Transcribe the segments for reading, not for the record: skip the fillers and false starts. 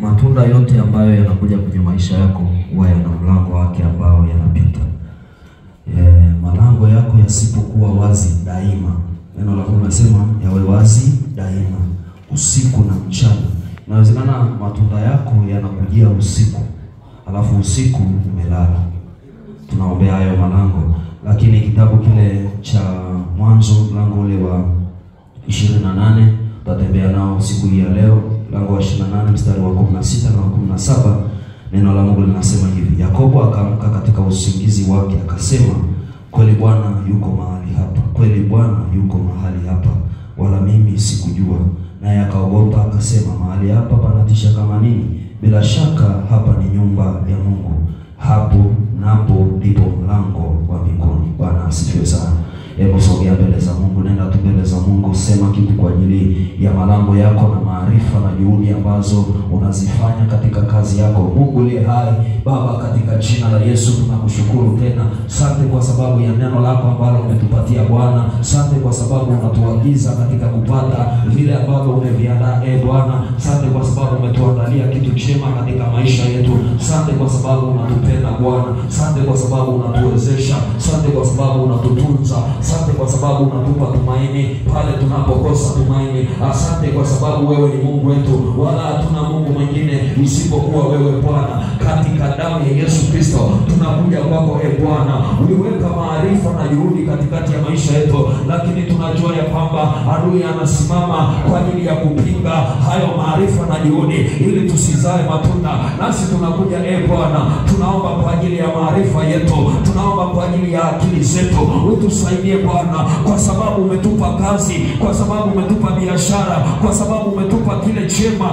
Matunda yote ambayo yanakuja kwenye maisha yako huwa yana mlango wake ambao yanapita. Malango yako yasipokuwa wazi daima, neno la Mungu linasema yawe wazi daima, usiku na mchana. Inawezekana matunda yako yanakujia usiku, alafu usiku umelala. Tunaombea hayo malango. Lakini kitabu kile cha Mwanzo mlango ule wa 28 tutatembea nao siku hii ya leo, mlango wa 28 mstari wa 16 na 17. Neno la Mungu linasema hivi: Yakobo akaamka katika usingizi wake akasema, kweli Bwana yuko mahali hapa, kweli Bwana yuko mahali hapa, wala mimi sikujua. Naye akaogopa akasema, mahali hapa panatisha kama nini! Bila shaka hapa ni nyumba ya Mungu, hapo napo ndipo mlango wa mbinguni. Bwana asifiwe sana. Hebu sogea mbele za Mungu, nenda tu mbele za Mungu, sema kitu kwa ajili ya malango yako na maarifa na juhudi ambazo unazifanya katika kazi yako. Mungu aliye hai, Baba, katika jina la Yesu tunakushukuru tena. Asante kwa sababu ya neno lako ambalo umetupatia Bwana. Asante kwa sababu unatuagiza katika kupata vile ambavyo umeviandaa, Bwana. Asante kwa sababu umetuandalia kitu chema katika maisha yetu. Asante kwa sababu unatupenda Bwana. Asante kwa sababu unatuwezesha. Asante kwa sababu unatutunza. Asante kwa sababu unatupa tumaini pale tunapokosa tumaini. Asante kwa sababu wewe ni Mungu wetu, wala hatuna Mungu mwingine isipokuwa wewe Bwana. Katika damu ya Yesu Kristo tunakuja kwako, Bwana. Uliweka maarifa na juhudi katikati ya maisha yetu, lakini tunajua ya kwamba adui anasimama kwa ajili ya kupinga hayo maarifa na juhudi ili tusizae matunda. Nasi tunakuja, Bwana, tunaomba kwa ajili ya maarifa yetu, tunaomba kwa ajili ya akili zetu. Utusaidie Bwana, kwa sababu umetupa kazi, kwa sababu umetupa biashara, kwa sababu umetupa kile chema.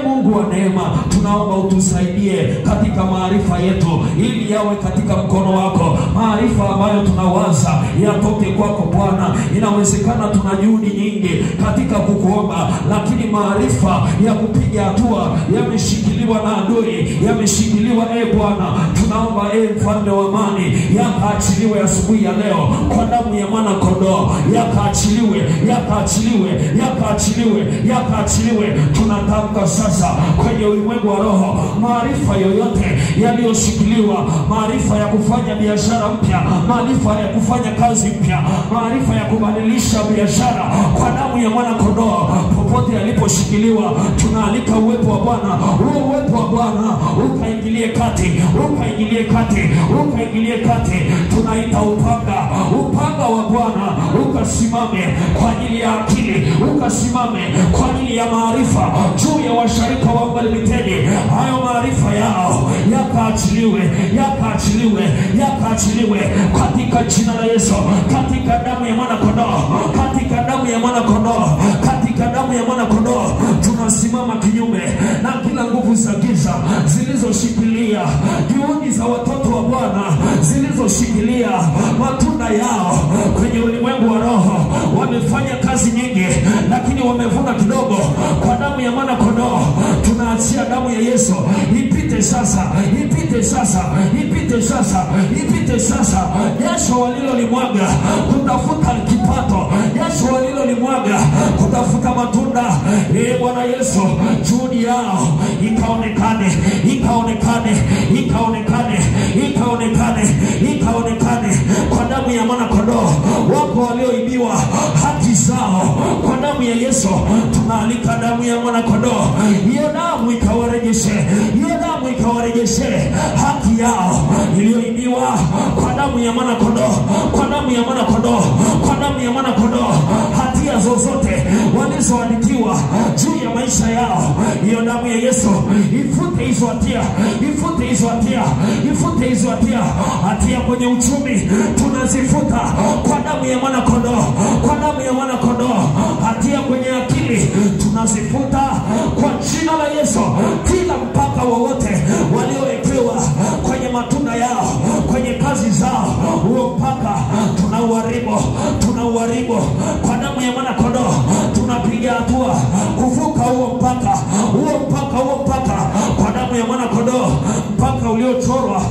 Mungu wa neema, tunaomba utusaidie katika maarifa yetu ili yawe katika mkono wako. Maarifa ambayo tunawaza yatoke kwako Bwana. Inawezekana tuna juhudi nyingi katika kukuomba, lakini maarifa ya kupiga hatua yameshikiliwa na adui, yameshikiliwa Bwana. Tunaomba Mfalme wa amani, yakaachiliwe asubuhi ya leo kwa damu ya mwana kondoo, yakaachiliwe, yakaachiliwe, yakaachiliwe, yakaachiliwe. Tunatamka sasa kwenye ulimwengu wa roho, maarifa yoyote yaliyoshikiliwa, maarifa ya kufanya biashara mpya, maarifa ya kufanya kazi mpya, maarifa ya kubadilisha biashara, kwa damu ya mwana kondoo, popote yaliposhikiliwa, tunaalika uwepo wa Bwana. Huo uwepo wa Bwana ukaingilie kati, ukaingilie kati, ukaingilie kati. Tunaita upanga, upanga wa Bwana ukasimame kwa ajili ya akili, ukasimame kwa ajili ya maarifa juu ya washarika wa Unga Limited. Hayo maarifa yao yakaachiliwe, yakaachiliwe, yakaachiliwe katika jina la Yesu, katika damu ya mwana kondoo, katika damu ya mwana kondoo, katika damu ya mwana kondoo. Tunasimama kinyume na kila nguvu za giza zilizoshikilia juhudi za watoto wa Bwana, zilizoshikilia matunda yao kwenye ulimwengu wa roho. Wamefanya kazi nyingi lakini wamevuna kidogo. Kwa damu ya mwana kondoo tunaachia damu ya Yesu ipite sasa, ipite sasa, ipite sasa, ipite sasa. Jasho walilolimwaga kutafuta kipato, jasho walilolimwaga kutafuta matunda, Bwana Yesu, juhudi yao ikaonekane, ikaonekane, ikaonekane, ikaonekane, ikaonekane kwa damu ya mwana kondoo. Wako walioibiwa haki zao, kwa damu ya Yesu tunaalika damu ya mwana kondoo. Hiyo damu ikawarejeshe, hiyo damu ikawarejeshe haki yao iliyoibiwa kwa damu ya mwana kondoo, kwa damu ya mwana kondoo, kwa damu ya mwana kondoo. Hatia zozote walizoandikiwa juu ya maisha yao, hiyo damu ya Yesu ifute hizo hatia, ifute hizo hatia, ifute hizo hatia. Hatia kwenye uchumi tunazifuta kwa damu ya mwana kondoo, kwa damu ya mwana kondoo. Hatia kwenye akili tunazifuta kwa jina la Yesu. Kila mpaka wowote waliowekewa kwenye matunda yao, kwenye kazi zao, huo mpaka tunauharibu, tunauharibu kwa damu ya mwana kondoo. Tunapiga hatua kuvuka huo mpaka, huo mpaka, huo mpaka kwa damu ya mwana kondoo. Mpaka uliochorwa,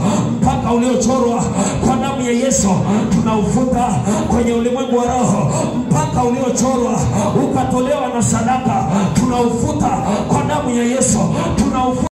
mpaka uliochorwa kwa damu ya ya Yesu tunaufuta kwenye ulimwengu wa roho. Mpaka uliochorwa ukatolewa na sadaka tunaufuta kwa damu ya Yesu.